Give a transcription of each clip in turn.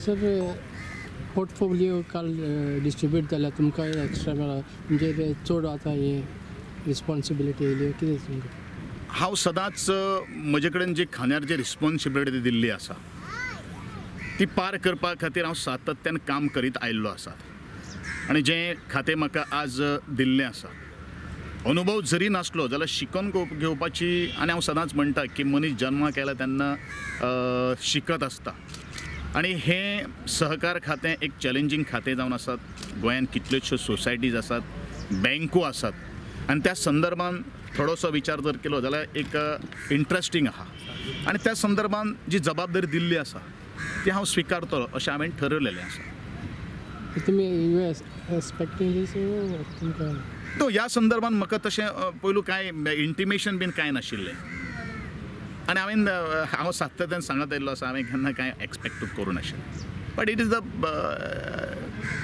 Sir, portfolio काल distribute जाल्या, तुमकां एक्स्ट्रा मेळ्ळा, तुमचेर चड आतां हे रिस्पॉन्सिबिलिटी येयली, कितें तुमकां? हांव सदांच म्हजे कडेन जी खांद्यार जी रिस्पोन्सिबिलिटी दिल्ली आसा ती पार करपा खातीर हांव सातत्यान काम करीत आयिल्लो आसा आनी जें खातें म्हाका आज दिल्लें आसा, अनुभव जरी नासलो जाल्यार शिकोन घेवपाची. आनी हांव सदांच म्हणटा की मनीस जन्माक आयला तेन्ना शिकत आसता आनी हें सहकार खातें एक चॅलेंजींग खातें जावन आसात. गोंयांत कितल्योश्यो सोसायटीज आसात, बँको आसात आनी त्या संदर्भान थोडोसो विचार जर केलो जाल्यार एक इंट्रस्टींग आहा आनी त्या संदर्भान जी जबाबदारी दिल्ली आसा ती हांव स्विकारतलो अशें हांवें ठरयलेलें आसा. तुमी you expecting दीस तुमकां? तो ह्या संदर्भान म्हाका तशें पयलू कांय इंटिमेशन बीन कांय नाशिल्लें आनी हांवें हांव सातत्यान सांगत आयिल्लो आसा, हांवें केन्ना कांय एक्सपेक्ट करूं नाशिल्लें. बट it is the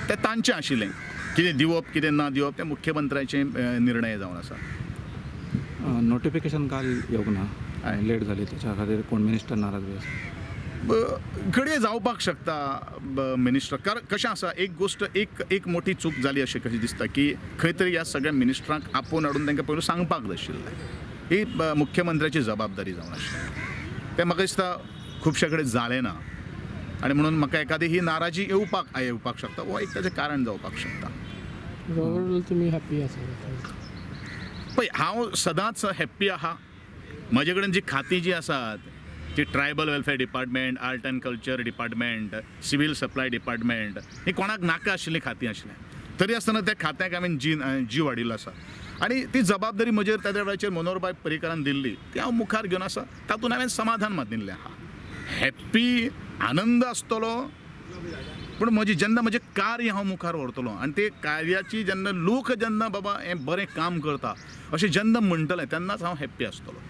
तें तांचें आशिल्लें, कितें दिवप कितें ना दिवप तें मुख्यमंत्र्याचे निर्णय जावन आसा. नोटिफिकेशन काल येवंक ना, लेट जाली, त्याच्या खातीर कोण मिनिस्टर नाराज बी आसा? घडये जावपाक शकता मिनिस्टर, कारण कशें आसा, एक गोश्ट एक एक मोठी चूक जाली अशें कशें दिसता की खंय तरी ह्या सगळ्या मिनिस्टरांक आपोवन हाडून तांकां पयलू सांगपाक जाय आशिल्लें. ही मुख्यमंत्र्याची जबाबदारी जावन आशिल्ली, तें म्हाका दिसता खुबशे कडेन जालें ना आनी म्हणून म्हाका एकादी ही नाराजी येवपाक शकता, हो एक ताचें कारण जावपाक शकता. ओवरऑल तुमी हॅप्पी आसा? पळय, हांव सदांच हॅप्पी आहा. म्हजे कडेन जी खातीं जी आसात ती tribal welfare department, art and culture department, civil supply department, ही कोणाक नाका आशिल्लीं खातीं आशिल्लीं, तरी आसतना त्या खात्याक हांवें जीव हाडिल्लो आसा आनी ती जबाबदारी म्हजेर त्या वेळाचेर मनोहरबाय पर्रीकारान दिल्ली ती हांव मुखार घेवन आसा, तातूंत हांवें समाधान मानिल्लें आहा. हॅप्पी आनंद आसतलो, पूण म्हजी जेन्ना म्हजें कार्य हांव मुखार व्हरतलो आनी ते कार्याची जेन्ना लोक जेन्ना बाबा हें बरें काम करता अशें जेन्ना म्हणटलें तेन्नाच हांव हॅप्पी आसतलो.